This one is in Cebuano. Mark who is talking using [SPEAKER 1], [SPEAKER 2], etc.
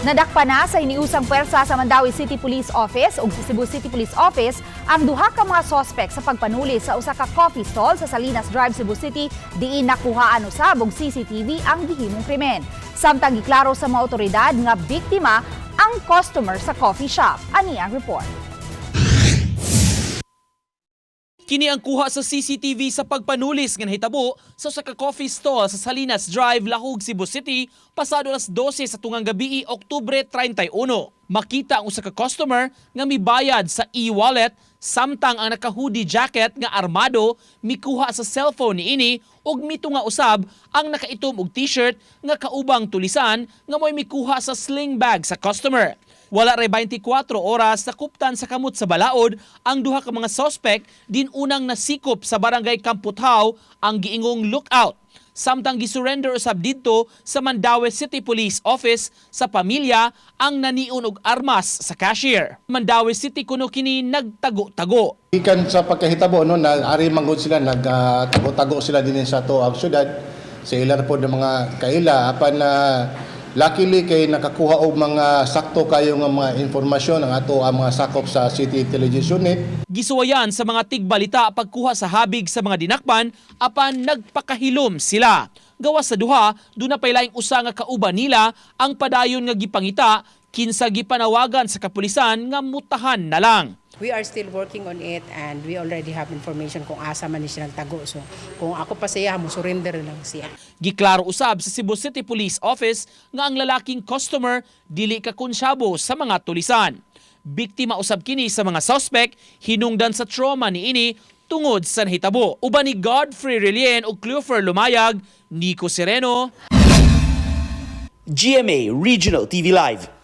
[SPEAKER 1] Nadakpan na sa hiniusang pwersa sa Mandaue City Police Office ug sa Cebu City Police Office ang duha ka mga sospek sa pagpanuli sa usa ka coffee stall sa Salinas Drive, Cebu City, diin nakuhaan usab og CCTV ang gihimong krimen. Samtang giklaro sa mga otoridad nga biktima ang customer sa coffee shop. Ani ang report.
[SPEAKER 2] Kini ang kuha sa CCTV sa pagpanulis nga nahitabo sa usa ka coffee stall sa Salinas Drive, Lahug, Cebu City pasado alas 12 sa tungang gabi, Oktubre 31. Makita ang usa ka customer nga mibayad sa e-wallet samtang ang naka-hoodie jacket nga armado mikuha sa cellphone niini ug mitunga usab ang nakaitom og t-shirt nga kaubang tulisan nga mo'y mikuha sa sling bag sa customer. Wala ray 24 oras, nakuptan sa kamot sa balaod ang duha ka mga suspect din unang nasikop sa Barangay Kamputhaw ang giingong lookout. Samtang gisurrender usab didto sa Mandaue City Police Office sa pamilya ang naniun og armas sa cashier. Mandaue City kuno kini nagtago-tago.
[SPEAKER 3] Gikan sa pagkahitabo, no, na ari manggod sila nagtago-tago sila din sa ato ang syudad sa ilar po ng mga kaila, apan na luckily kay nakakuha og mga sakto kayo nga mga impormasyon ang ato ang mga sakop sa City Intelligence Unit.
[SPEAKER 2] Gisuwayan sa mga tigbalita pagkuha sa habig sa mga dinakpan apan nagpakahilom sila. Gawas sa duha, duna pay laing usa nga kauban nila ang padayon nga gipangita kinsa gipanawagan sa kapulisan nga mutahan na lang.
[SPEAKER 4] We are still working on it and we already have information kung asa man ni siya nagtago. So kung ako pa siya, mo surrender lang siya.
[SPEAKER 2] Giklaro usab sa Cebu City Police Office nga ang lalaking customer dili ka konsyabo sa mga tulisan. Biktima usab kini sa mga suspect hinungdan sa trauma niini tungod sa nahitabo. Uban ni Godfrey Relien ug Cleofer Lumayag, Nico Sereno,
[SPEAKER 5] GMA Regional TV Live.